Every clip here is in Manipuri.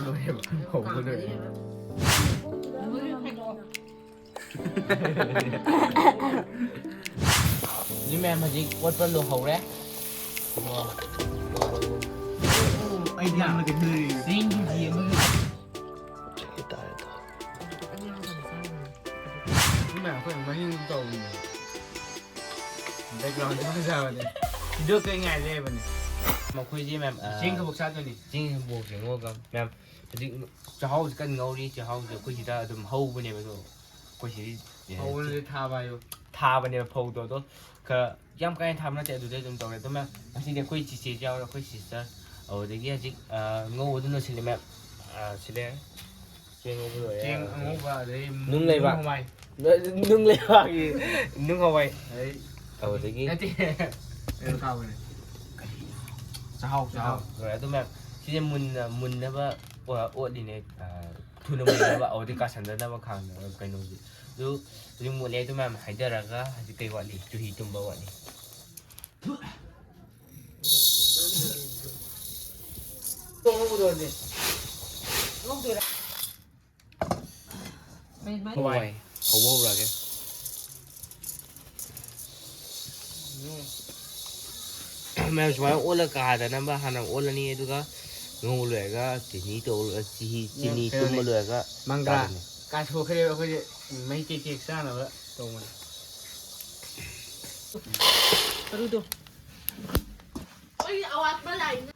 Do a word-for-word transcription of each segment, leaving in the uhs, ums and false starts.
ꯂꯣꯏꯔꯦꯕ꯫ ꯍꯧꯕ ꯂꯣꯏꯔꯦ꯫ ꯁꯤ ꯃꯌꯥꯝ ꯍꯧꯖꯤꯛ ꯑꯣꯠꯄ ꯂꯣꯏꯍꯧꯔꯦ꯫ ꯑꯩꯗꯤ ꯌꯥꯝꯅ ꯀꯩꯅꯣ ꯂꯩꯔꯤ꯫ ꯆꯦꯡ ꯀꯦꯖꯤ ꯑꯃꯒ꯫ ꯆꯠꯈꯤ ꯇꯥꯔꯦ ꯇꯥꯔꯦ꯫ ꯁꯤ ꯃꯌꯥꯝ ꯑꯩꯈꯣꯏ ꯃꯅꯤꯡ ꯇꯧꯔꯤꯅꯦ꯫ Background ꯐꯖꯕꯅꯦ꯫ Video ꯀꯩ ꯉꯥꯏ ꯂꯩꯕꯅꯦ꯫ ꯃꯈꯣꯏꯁꯦ ꯃꯌꯥꯝ, ꯑ, ꯆꯦꯡ ꯀꯕꯣꯛ ꯆꯥꯗꯣꯏꯅꯤ꯫ ꯆꯦꯡ ꯀꯕꯣꯛ ꯌꯦꯡꯉꯣꯒ ꯃꯌꯥꯝ ꯍꯧꯖꯤꯛ ꯆꯥꯛꯍꯥꯎꯁꯦ ꯀꯟꯅ ꯉꯧꯔꯤ꯫ ꯆꯥꯛꯍꯥꯎꯁꯦ ꯑꯩꯈꯣꯏ ꯁꯤꯗ ꯑꯗꯨꯝ ꯍꯧꯕꯅꯦꯕ꯫ ꯑꯗꯣ ꯑꯩꯈꯣꯏ ꯁꯤꯗꯤ, ꯑꯦ, ꯍꯧꯕꯅꯗꯤ ꯊꯥꯕ ꯍꯥꯏꯌꯣ꯫ ꯊꯥꯕꯅꯦꯕ ꯐꯧꯗꯣ꯫ ꯑꯗꯣ ꯈꯔ ꯌꯥꯝ ꯀꯥ ꯍꯦꯟꯅ ꯊꯥꯕ ꯅꯠꯇꯦ, ꯑꯗꯨꯗꯩ ꯑꯗꯨꯝ ꯇꯧꯔꯦ꯫ ꯑꯗꯣ ꯃꯌꯥꯝ ꯉꯁꯤꯗꯤ ꯑꯩꯈꯣꯏ ꯆꯤꯆꯦꯁꯨ ꯌꯥꯎꯔꯦ, ꯑꯩꯈꯣꯏ sister꯫ ꯑꯗꯨꯗꯒꯤ ꯍꯧꯖꯤꯛ, ꯑ, ꯉꯧꯕꯗꯨꯅ ꯁꯤꯜꯂꯦ ꯃꯌꯥꯝ꯫ ꯑ, ꯁꯤꯜꯂꯦ꯫ ꯆꯦꯡ ꯑꯉꯧꯕ, ꯑꯗꯩ ꯅꯨꯡ ꯂꯩꯕꯥꯛ꯫ ꯍꯋꯥꯏ꯫ ꯅꯨꯡ ꯂꯩꯕꯥꯛꯀꯤ ꯅꯨꯡ ꯍꯋꯥꯏ꯫ ꯑꯗꯩ ꯑꯗꯨꯗꯒꯤ ꯅꯠꯇꯦ꯫ ꯀꯩꯅꯣ ꯊꯥꯕꯅꯦ꯫ ꯆꯥꯛꯍꯥꯎ, ꯆꯥꯛꯍꯥꯎ꯫ ꯍꯣꯏ, ꯑꯗꯨ ꯃꯌꯥꯝ ꯁꯤꯁꯦ ꯃꯨꯟꯅ, ꯃꯨꯟꯅꯕ ꯑꯣ-, ꯑꯣꯠꯂꯤꯅꯦ꯫ ꯑ, ꯊꯨꯅ ꯃꯨꯟꯅꯕ, ꯑꯗꯨꯗꯤ ꯀꯥꯁꯟꯗꯅꯕ ꯈꯥꯡꯗ ꯀꯩꯅꯣꯁꯦ꯫ ꯑꯗꯨ ꯍꯧꯖꯤꯛ ꯃꯨꯜꯂꯦ꯫ ꯑꯗꯨ ꯃꯌꯥꯝ ꯍꯩꯊꯔꯒ ꯍꯧꯖꯤꯛ ꯀꯩ ꯋꯥꯠꯂꯤ? ꯆꯨꯍꯤ ꯇꯨꯝꯕ ꯋꯥꯠꯂꯤ꯫ ꯍꯋꯥꯏ ꯍꯧꯕ ꯍꯧꯔꯛꯑꯒꯦ꯫ ꯃꯌꯥꯝ ꯁꯨꯃꯥꯏꯅ ꯑꯣꯜꯂ ꯀꯥꯗꯅꯕ ꯍꯥꯟꯅ ꯑꯣꯜꯂꯅꯤ, ꯑꯗꯨꯒ ꯉꯧ ꯂꯣꯏꯔꯒ ꯆꯤꯅꯤ ꯇꯧ-, ꯆꯤꯅꯤ, ꯆꯤꯅꯤ ꯀꯩꯅꯣꯅꯦ, ꯇꯨꯝꯕ ꯂꯣꯏꯔꯒ ꯃꯪꯒ꯭ꯔꯥ ꯆꯥꯗꯣꯏꯅꯦ꯫ ꯀꯥꯏꯊꯣꯛꯈ꯭ꯔꯦꯕ ꯑꯩꯈꯣꯏꯁꯦ, ꯃꯍꯤ ꯇꯦꯛ ꯇꯦꯛ ꯆꯥꯅꯕ ꯇꯧꯕꯅꯦ꯫ ꯃꯔꯨꯗꯣ꯫ ꯑꯩ ꯑꯋꯥꯠꯄ ꯂꯥꯛꯏꯅ꯫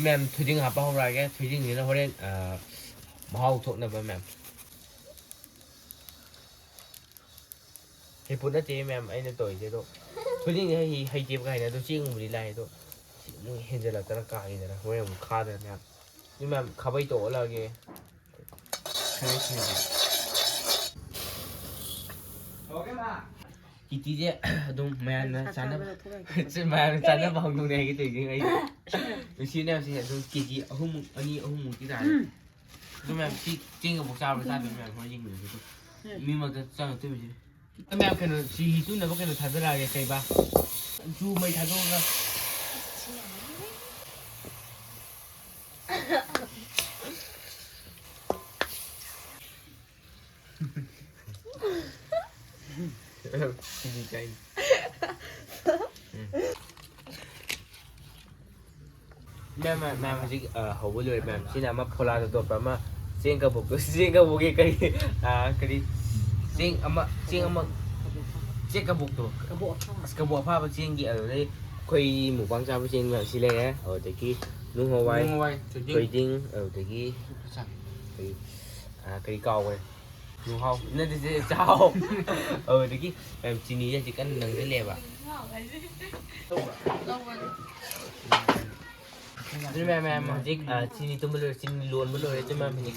ꯃꯌꯥꯝ, ꯊꯣꯏꯗꯤꯡ ꯍꯥꯞꯄ ꯍꯧꯔꯛꯑꯒꯦ꯫ ꯊꯣꯏꯗꯤꯡꯁꯤꯅ ꯍꯣꯔꯦꯟ, ꯑ, ꯃꯍꯥꯎ ꯊꯣꯛꯅꯕ ꯃꯌꯥꯝ꯫ ꯍꯩꯄꯨꯠ ꯅꯠꯇꯦ ꯃꯌꯥꯝ ꯑꯩꯅ ꯇꯧꯔꯤꯁꯦ꯫ ꯑꯗꯣ ꯊꯣꯏꯗꯤꯡꯁꯦ ꯍꯩ-, ꯍꯩꯇꯦꯕ ꯀꯥꯏꯅ꯫ ꯑꯗꯣ ꯆꯦꯡꯕꯨꯗꯤ ꯂꯥꯛꯑꯦ꯫ ꯑꯗꯣ ꯁꯤ ꯑꯃꯨꯛ ꯍꯦꯟꯖꯜꯂꯛꯇꯅ ꯀꯥꯈꯤꯗꯅ ꯍꯣꯔꯦꯟ ꯑꯃꯨꯛ ꯈꯥꯗꯅ ꯃꯌꯥꯝ꯫ ꯁꯤ ꯃꯌꯥꯝ ꯈꯥꯕꯩ ꯇꯧ ꯑꯣꯜꯂꯛꯑꯒꯦ꯫ ꯀꯤꯇꯤꯁꯦ ꯑꯗꯨꯝ ꯃꯌꯥꯝꯅ ꯆꯥꯅꯕ, ꯃꯌꯥꯝꯅ ꯆꯥꯅꯕ ꯍꯧꯗꯣꯡꯅꯦ ꯍꯥꯏꯒꯦ ꯇꯧꯔꯤꯁꯦ ꯑꯩ꯫ ꯅꯨꯡꯁꯤꯠꯅꯦ ꯍꯥꯏꯕꯁꯦ ꯑꯗꯨꯝ ꯀꯦ ꯖꯤ ꯑꯍꯨꯝꯃꯨꯛ, ꯑꯅꯤ, ꯑꯍꯨꯝꯃꯨꯛꯇꯤ ꯇꯥꯔꯦ꯫ ꯎꯝ꯫ ꯑꯗꯨ ꯃꯌꯥꯝ ꯁꯤ ꯆꯦꯡꯒ ꯄꯣꯛ ꯆꯥꯕ꯭ꯔꯥ ꯆꯥꯗꯕ꯭ꯔꯥ ꯃꯌꯥꯝ ꯍꯣꯔꯦꯟ ꯌꯦꯡꯃꯤꯟꯅꯁꯦ꯫ ꯑꯗꯣ ꯎꯝ꯫ ꯃꯤ ꯃꯔꯛꯇ ꯆꯪꯉꯛꯇꯣꯏ ꯃꯤꯁꯦ꯫ ꯃꯌꯥꯝ ꯀꯩꯅꯣ ꯁꯤ ꯇꯨꯅꯕ ꯀꯩꯅꯣ ꯊꯥꯖꯔꯛꯑꯒꯦ ꯀꯩꯕꯥ? ꯆꯨ ꯃꯩ ꯊꯥꯗꯣꯛꯑꯒ꯫ ꯁꯤꯗꯤ ꯀꯥꯏ꯫ ꯃꯌꯥꯝ, ꯃꯌꯥꯝ, ꯃꯌꯥꯝ ꯍꯧꯖꯤꯛ, ꯑ, ꯍꯧꯕ ꯂꯣꯏꯔꯦ, ꯃꯌꯥꯝ꯫ ꯁꯤꯅ ꯑꯃ ꯐꯣꯂꯥꯗ ꯇꯣꯠꯄ ꯑꯃ, ꯆꯦꯡ ꯀꯕꯣꯛꯇꯣ, ꯆꯦꯡ ꯀꯕꯣꯛꯀꯤ ꯀꯔꯤ, ꯑ, ꯀꯔꯤ, ꯆꯦꯡ ꯑꯃ, ꯆꯦꯡ ꯑꯃ, ꯆꯦꯡ ꯀꯕꯣꯛꯇꯣ꯫ ꯀꯕꯣꯛ ꯑꯐꯥꯕ꯫ ꯑꯁ, ꯀꯕꯣꯛ ꯑꯐꯥꯕ ꯆꯦꯡꯒꯤ, ꯑꯗꯨꯗꯩ ꯑꯩꯈꯣꯏ ꯃꯨꯛꯕꯥꯡ ꯆꯥꯕ ꯆꯦꯡ ꯁꯤ ꯂꯩꯔꯦ, ꯑꯗꯨꯗꯒꯤ ꯅꯨꯡ ꯍꯋꯥꯏ, ꯅꯨꯡ ꯍꯋꯥꯏ, ꯊꯣꯏꯗꯤꯡ꯫ ꯊꯣꯏꯗꯤꯡ, ꯑꯗꯨꯗꯒꯤ ꯀꯔꯤ, ꯑ, ꯀꯔꯤ ꯀꯥꯎꯈ꯭ꯔꯦ? ꯅꯨꯡꯍꯥꯎ ꯅꯠꯇꯦ, ꯆꯦ, ꯆꯥꯎ꯫ ꯑꯗꯨꯗꯒꯤ ꯃꯌꯥꯝ ꯆꯤꯅꯤꯁꯦ ꯍꯧꯖꯤꯛ ꯀꯟꯅ ꯅꯪꯁꯤꯜꯂꯦꯕ꯫ ꯑꯗꯨ ꯃꯌꯥꯝ, ꯃꯌꯥꯝ ꯍꯧꯖꯤꯛ, ꯑ, ꯆꯤꯅꯤ ꯇꯨꯝꯕ ꯂꯣꯏꯔꯦ, ꯆꯤꯅꯤ ꯂꯣꯟꯕ ꯂꯣꯏꯔꯦ꯫ ꯑꯗꯨ ꯃꯌꯥꯝ ꯍꯧꯖꯤꯛ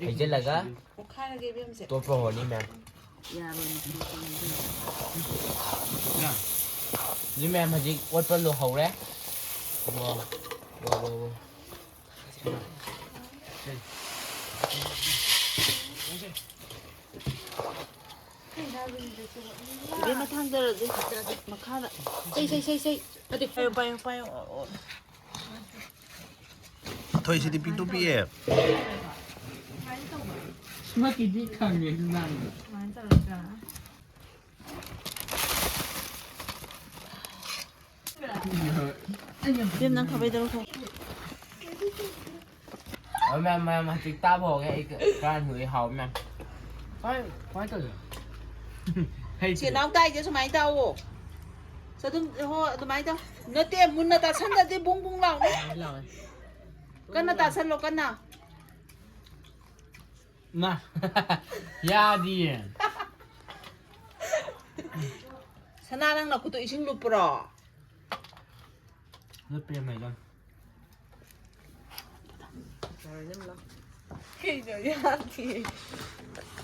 ꯍꯩꯖꯤꯜꯂꯒ ꯑꯣꯠꯈꯥꯏꯔꯒꯦ ꯏꯕꯦꯝꯁꯦ꯫ ꯇꯣꯠꯄ ꯍꯧꯔꯅꯤ ꯃꯌꯥꯝ꯫ ꯌꯥꯔꯣꯏ, ꯃꯈꯣꯡ ꯇꯣꯡꯗꯣꯏꯅꯦ꯫ ꯑꯗꯨ ꯃꯌꯥꯝ ꯍꯧꯖꯤꯛ ꯑꯣꯠꯄ ꯂꯣꯏꯍꯧꯔꯦ꯫ ꯋꯥ, ꯋꯥ, ꯋꯥ, ꯋꯥ꯫ ꯏꯕꯦꯝꯃ, ꯊꯥꯡꯗꯔꯁꯦ꯫ ꯃꯈꯥꯗ꯫ ꯁꯩ, ꯁꯩ, ꯁꯩ, ꯁꯩ꯫ ꯑꯗꯨ ꯄꯥꯏꯌꯨ, ꯄꯥꯏꯌꯨ, ꯄꯥꯏꯌꯨ꯫ ꯑꯣ, ꯑꯣ꯫ ꯑꯊꯣꯏꯁꯤꯗꯤ ꯄꯤꯛꯇ꯭ꯔꯨ ꯄꯤꯛꯑꯦ꯫ ꯁꯨꯃꯛꯀꯤꯗꯤ ꯈꯪꯉꯦ ꯅꯪ꯫ ꯁꯨꯃꯥꯏꯅ ꯇꯧꯔꯒ꯫ ꯏꯕꯦꯝ, ꯅꯪ ꯈꯥꯕꯩꯗꯣ ꯂꯧꯊꯣꯛ꯫ ꯑꯣ, ꯃꯌꯥꯝ, ꯃꯌꯥꯝ, ꯍꯧꯖꯤꯛ ꯇꯥꯕ ꯍꯧꯔꯒꯦ꯫ ꯑꯩ ꯀ-, ꯀꯔꯥꯟ ꯍꯨꯏ ꯍꯥꯎ, ꯃꯌꯥꯝ꯫ ꯀꯃꯥꯏ-, ꯀꯃꯥꯏꯅ ꯇꯧꯔꯤꯅꯣ? ꯍꯩꯇꯦ꯫ ꯁꯤ ꯏꯅꯥꯎ ꯇꯥꯏꯁꯦ ꯁꯨꯃꯥꯏꯅ ꯇꯥꯛꯑꯣ꯫ ꯁꯤ ꯑꯗꯨꯝ, ꯍꯣ, ꯑꯗꯨꯃꯥꯏꯅ ꯇꯧ꯫ ꯅꯠꯇꯦ, ꯃꯨꯟꯅ ꯇꯥꯁꯟꯗꯗꯤ ꯕꯨꯡ ꯕꯨꯡ ꯂꯥꯎꯅꯤ꯫ ꯂꯥꯎꯋꯦ, ꯂꯥꯎꯋꯦ꯫ ꯀꯟꯅ ꯇꯥꯁꯜꯂꯣ, ꯀꯟꯅ꯫ ꯃꯥ꯫ ꯌꯥꯗꯤꯌꯦ꯫ ꯁꯅꯥ, ꯅꯪ ꯅꯈꯨꯠꯇꯣ ꯏꯁꯤꯡ ꯂꯨꯞꯄ꯭ꯔꯣ? ꯂꯨꯞꯄꯦ, ꯃꯦꯗꯥꯝ꯫ ꯀꯩꯅꯣ ꯌꯥꯗꯤꯌꯦ?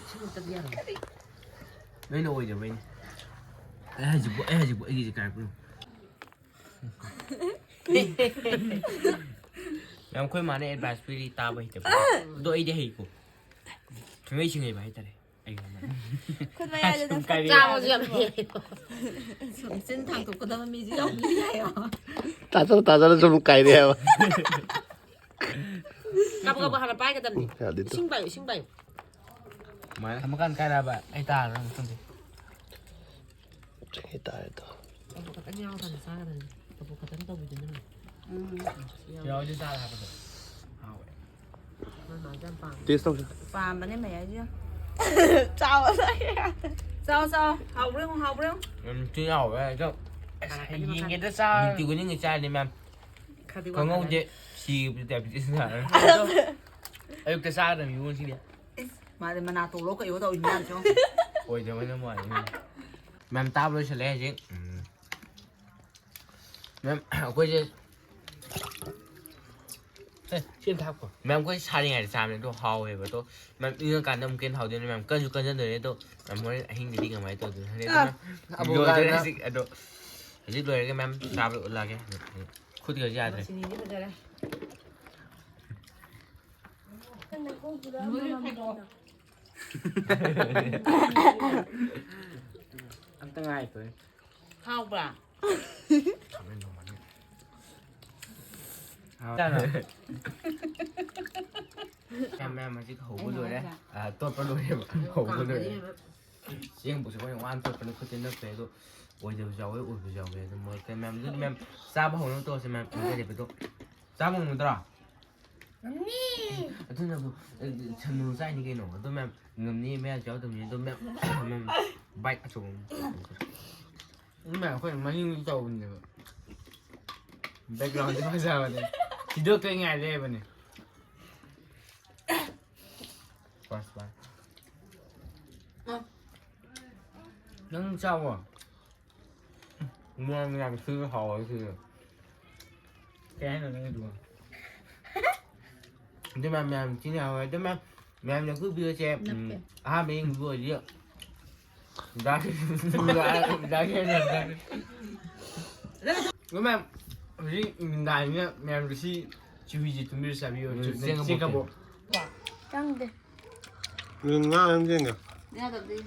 ꯏꯁꯤꯡ ꯂꯨꯞꯇꯕ ꯌꯥꯔꯣꯏ꯫ ꯀꯔꯤ? ꯅꯣꯏꯅ ꯑꯣꯏꯗꯕꯩꯅꯦ꯫ ꯑꯩ ꯍꯧꯖꯤꯛꯄꯨ, ꯑꯩ ꯍꯧꯖꯤꯛꯄꯨ ꯑꯩꯒꯤꯁꯦ ꯀꯥꯏꯔꯛꯄ꯭ꯔꯣ? ꯌꯥꯝ ꯑꯩꯈꯣꯏ ꯃꯥꯅ advice ꯄꯤꯔꯤ ꯇꯥꯕ ꯍꯩꯇꯕ꯫ ꯑꯗꯣ ꯑꯩꯗꯤ ꯍꯩꯀꯣ꯫ ꯊꯥꯡꯃꯩ ꯁꯤꯡ ꯍꯩꯕ ꯍꯥꯏꯇꯥꯔꯦ꯫ ꯈꯨꯠ ꯃꯌꯥꯏꯗ ꯅꯪ ꯀꯥꯏꯔꯦ꯫ ꯆꯥꯕꯁꯨ ꯌꯥꯝ ꯍꯩ꯫ ꯆꯤꯟ ꯊꯥꯡꯗꯣꯛꯀꯗꯕ ꯃꯤꯁꯨ ꯌꯥꯎꯕꯗꯤ ꯌꯥꯏꯌꯣ꯫ ꯇꯥꯖꯜ ꯇꯥꯖꯜ ꯁꯨꯝ ꯀꯥꯏꯔꯦ ꯍꯥꯏꯕ꯫ ꯀꯥꯕ ꯀꯥꯕ ꯍꯥꯟꯅ ꯄꯥꯏꯒꯗꯕꯅꯤ꯫ ꯌꯥꯗꯦ ꯇꯨ꯫ ꯏꯁꯤꯡ ꯄꯥꯏꯌꯨ, ꯏꯁꯤꯡ ꯄꯥꯏꯌꯨ꯫ ꯊꯝꯃꯀꯥꯟ ꯀꯥꯏꯔꯛꯑꯕ ꯑꯩ ꯇꯥꯔꯅꯤ ꯃꯊꯪꯗꯤ꯫ ꯆꯍꯤ ꯇꯥꯔꯦ ꯇꯨ꯫ ꯀꯕꯣꯛ ꯈꯛꯇꯪ ꯌꯥꯎꯔꯀꯥꯟꯗ ꯆꯥꯒꯗꯕꯅꯤ꯫ ꯀꯕꯣꯛ ꯈꯛꯇꯪ ꯇꯧꯕꯤꯗꯨꯅ꯫ ꯌꯥꯎꯔꯗꯤ ꯆꯥꯔꯦ ꯍꯥꯏꯕꯗꯣ꯫ ꯍꯥꯎꯋꯦ꯫ ꯃꯥ ꯃꯥꯁꯦ ꯌꯥꯝ ꯄꯥꯝꯃꯦ꯫ ꯇꯦꯁ ꯇꯧꯁꯦ꯫ ꯄꯥꯝꯕꯅꯦ ꯃꯌꯥꯏꯁꯦ꯫ ꯆꯥꯎ ꯆꯥꯎ ꯆꯥꯎ꯫ ꯍꯥꯎꯕ꯭ꯔꯣ ꯌꯦꯡꯉꯣ, ꯍꯥꯎꯕ꯭ꯔꯣ ꯌꯦꯡꯉꯣ꯫ ꯌꯥꯝ ꯊꯤ ꯍꯥꯎꯋꯦ ꯑꯗꯣ꯫ ꯑꯁ ꯀꯥꯔꯛꯀꯅꯤ ꯃꯈꯥ꯫ ꯌꯦꯡꯒꯦꯗ ꯆꯥꯔ ꯅꯨꯡꯇꯤ ꯈꯨꯗꯤꯡꯒꯤ ꯆꯥꯔꯗꯤ ꯃꯌꯥꯝ꯫ ꯈꯔꯗꯤ ꯈꯪꯍꯧꯗꯦ꯫ ꯋꯥꯠꯂꯝꯒꯅꯤ꯫ ꯁꯤꯕꯗꯤ ꯗꯥꯏꯕꯤꯇꯤꯁ ꯅꯥꯔꯦ꯫ ꯑꯌꯨꯛꯇ ꯆꯥꯒꯗꯕꯅꯤ ꯏꯕꯨꯡꯉꯣ ꯁꯤꯗꯤ꯫ ꯃꯥꯗꯤ ꯃꯅꯥ ꯇꯣꯛꯂꯣ ꯀꯩꯌꯣ ꯇꯧꯔꯤ ꯃꯌꯥꯝꯁꯦ꯫ ꯑꯣꯏꯗꯕꯅ ꯃꯥꯜꯂꯦ꯫ ꯃꯌꯥꯝ ꯇꯥꯕ ꯂꯣꯏꯁꯜꯂꯦ ꯍꯧꯖꯤꯛ꯫ ꯎꯝ꯫ ꯃꯌꯥꯝ ꯑꯩꯈꯣꯏꯁꯦ ꯑꯦ, ꯁꯤ ꯑꯝꯇ ꯍꯥꯞꯈꯣ꯫ ꯃꯌꯥꯝ ꯑꯩꯈꯣꯏ ꯁꯥꯔꯤꯉꯩꯗ ꯆꯥꯕꯅꯦ ꯑꯗꯣ ꯍꯥꯎꯋꯦꯕ ꯑꯗꯣ꯫ ꯃꯌꯥꯝ ꯏꯪꯉꯀꯥꯟꯗ ꯑꯃꯨꯛꯀ ꯍꯦꯟꯅ ꯍꯥꯎꯗꯣꯏꯅꯦ ꯃꯌꯥꯝ꯫ ꯀꯟꯁꯨ ꯀꯟꯖꯟꯗꯣꯏꯅꯦ ꯑꯗꯣ꯫ ꯃꯌꯥꯝ ꯍꯣꯔꯦꯟ ꯑꯍꯤꯡꯗꯗꯤ ꯀꯃꯥꯏꯅ ꯇꯧꯗꯣꯏꯅꯣ ꯈꯪꯗꯦ꯫ ꯑꯗꯨꯅ ꯑꯕꯣꯛ ꯂꯣꯏꯔꯦ ꯒꯥꯏꯅ꯫ ꯍꯧꯖꯤꯛ ꯑꯗꯣ꯫ ꯍꯧꯖꯤꯛ ꯂꯣꯏꯔꯒ ꯃꯌꯥꯝ ꯆꯥꯕ ꯎꯠꯂꯛꯑꯒꯦ꯫ ꯈꯨꯠꯀꯁꯨ ꯌꯥꯗ꯭ꯔꯦ꯫ ꯆꯤꯅꯤꯗꯤ ꯐꯖꯔꯦ꯫ ꯑꯝꯇ ꯉꯥꯏꯈꯣ꯫ ꯍꯥꯎꯕ꯭ꯔꯥ? ꯃꯌꯥꯝ, ꯃꯌꯥꯝ ꯍꯧꯖꯤꯛ ꯍꯧꯕ ꯂꯣꯏꯔꯦ꯫ ꯑ, ꯇꯣꯠꯄ ꯂꯣꯏꯔꯦꯕ꯫ ꯍꯧꯕ ꯂꯣꯏꯔꯦ꯫ ꯆꯦꯡꯕꯨꯁꯨ ꯑꯩꯈꯣꯏꯅ ꯋꯥꯅ ꯇꯣꯠꯄꯅꯦ, ꯈꯨꯠꯇ ꯅꯞꯄꯦ ꯑꯗꯣ꯫ ꯑꯣꯏꯗꯕꯁꯨ ꯌꯥꯎꯋꯦ, ꯑꯣꯏꯕꯁꯨ ꯌꯥꯎꯋꯦ꯫ ꯑꯗꯨ ꯃꯔꯛꯇ ꯃꯌꯥꯝ, ꯑꯗꯨꯗꯤ ꯃꯌꯥꯝ ꯆꯥꯕ ꯍꯧꯅꯕ ꯇꯧꯔꯁꯦ ꯃꯌꯥꯝ꯫ ꯏꯟꯖꯔꯤꯕꯗꯣ ꯆꯥꯕ ꯍꯧꯅꯗ꯭ꯔꯣ? ꯑꯗꯨꯅꯕꯨ, ꯑ, ꯁꯟꯅꯨ ꯆꯥꯏꯅꯤ ꯀꯩꯅꯣ꯫ ꯑꯗꯣ ꯃꯌꯥꯝ ꯉꯝꯅꯤ, ꯃꯌꯥꯝ ꯌꯥꯎꯗꯕꯅꯤ꯫ ꯑꯗꯣ ꯃꯌꯥꯝ, ꯃꯌꯥꯝ ꯕꯥꯏꯛ ꯑꯆꯧꯕ ꯑꯃ꯫ ꯃꯌꯥꯝ ꯑꯩꯈꯣꯏ ꯃꯅꯤꯡ ꯇꯧꯕꯅꯦꯕ꯫ ꯕꯦꯛꯒ꯭ꯔꯥꯎꯟꯗꯤ ꯐꯖꯕꯅꯦ꯫ ꯊꯤꯗꯣꯛꯇꯣꯏ ꯉꯥꯏ ꯂꯩꯕꯅꯦ꯫ ꯐꯥꯔꯁ ꯕꯥꯏ꯫ ꯅꯪ ꯆꯥꯎꯋꯣ꯫ ꯃꯣꯔꯣꯛ ꯌꯥꯝ ꯁꯤꯜꯂꯤ, ꯍꯥꯎꯋꯦ ꯁꯤꯗꯤ꯫ ꯀꯩ ꯍꯥꯏꯅꯣ ꯅꯪꯒꯤꯗꯨꯕꯣ? ꯑꯗꯨ ꯃꯌꯥꯝ, ꯃꯌꯥꯝ ꯊꯤꯅ ꯍꯥꯎꯋꯦ꯫ ꯑꯗꯨ ꯃꯌꯥꯝ, ꯃꯌꯥꯝꯅ ꯑꯩꯈꯣꯏ ꯚꯤꯗꯤꯑꯣꯁꯦ, ꯎꯝ, ꯑꯍꯥꯟꯕ ꯌꯦꯡꯕ ꯑꯣꯏꯔꯗꯤ ꯗꯥ-, ꯗꯥ-, ꯑꯗꯨ ꯃꯌꯥꯝ, ꯍꯧꯖꯤꯛ ꯅꯨꯡꯗꯥꯡꯅꯤꯅ ꯃꯌꯥꯝ ꯉꯁꯤ ꯆꯨꯍꯤꯁꯦ ꯇꯨꯝꯕꯤꯔ ꯆꯥꯕꯤꯌꯣ꯫ ꯎꯝ, ꯆꯨ-, ꯆꯦꯡ ꯆꯦꯡ ꯀꯕꯣꯛ꯫ ꯀꯕꯣꯛ꯫ ꯆꯪꯗꯦ꯫ ꯉꯥ ꯑꯃ ꯆꯦꯡꯒ꯫ ꯌꯥꯗꯕꯗꯤ꯫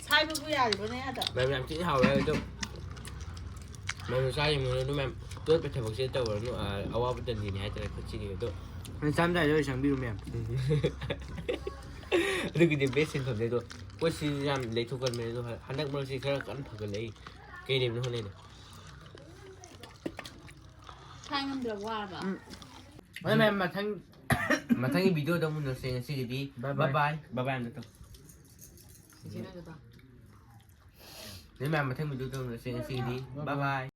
ꯁꯥꯏꯕꯕꯨ ꯌꯥꯔꯤꯕꯅꯦ ꯌꯥꯗ꯫ ꯃꯌꯥꯝ ꯌꯥꯝ ꯊꯤꯅ ꯍꯥꯎꯋꯦ ꯑꯗꯣ꯫ ꯃꯌꯥꯝ ꯆꯥꯔꯤꯕꯅꯤꯅ ꯑꯗꯨꯝ ꯃꯌꯥꯝ ꯇꯣꯠꯄ ꯊꯕꯛꯁꯦ ꯇꯧꯔꯅꯨ꯫ ꯑꯥ, ꯑꯋꯥꯕ ꯇꯟꯗꯤꯅꯦ ꯍꯥꯏꯇꯥꯔꯦ ꯈꯨꯠꯁꯤꯒꯤ ꯑꯗꯣ꯫ ꯅꯪ ꯆꯥꯝꯗꯥꯏꯗ ꯑꯣꯏ ꯆꯪꯕꯤꯔꯨ ꯃꯌꯥꯝ꯫ ꯑꯗꯨꯒꯤꯗꯤ ꯕꯦꯁ ꯁꯤꯟꯐꯝꯅꯦ ꯑꯗꯣ꯫ ꯄꯣꯠ ꯁꯤꯁꯨ ꯌꯥꯝ ꯂꯩꯊꯣꯛꯀꯟꯕꯅꯦ ꯑꯗꯣ ꯍꯟꯗꯛ ꯃꯔꯛꯁꯤ ꯈꯔ ꯀꯟꯅ ꯐꯒꯠꯂꯛꯏ꯫ ꯀꯩ ꯂꯩꯕꯅꯣ ꯈꯪꯗꯦ꯫ ꯁꯥꯏ ꯉꯝꯗ꯭ꯔꯕ ꯋꯥꯔꯕ? ꯎꯝ꯫ ꯍꯣꯏ ꯃꯌꯥꯝ ꯃꯊꯪ ꯃꯊꯪꯒꯤ ꯚꯤꯗꯤꯑꯣꯗ ꯑꯃꯨꯛ ꯎꯅꯁꯦ ꯉꯁꯤꯒꯤꯗꯤ꯫ Bye bye. Bye bye. Bye bye ꯑꯝꯇ ꯇꯧ꯫ ꯁꯤꯁꯤꯅ ꯑꯗꯨꯗ꯫ ꯅꯣꯏ ꯃꯌꯥꯝ ꯃꯊꯪ ꯚꯤꯗꯤꯑꯣꯗ ꯎꯅꯁꯦ ꯉꯁꯤꯒꯤꯗꯤ꯫ Bye bye.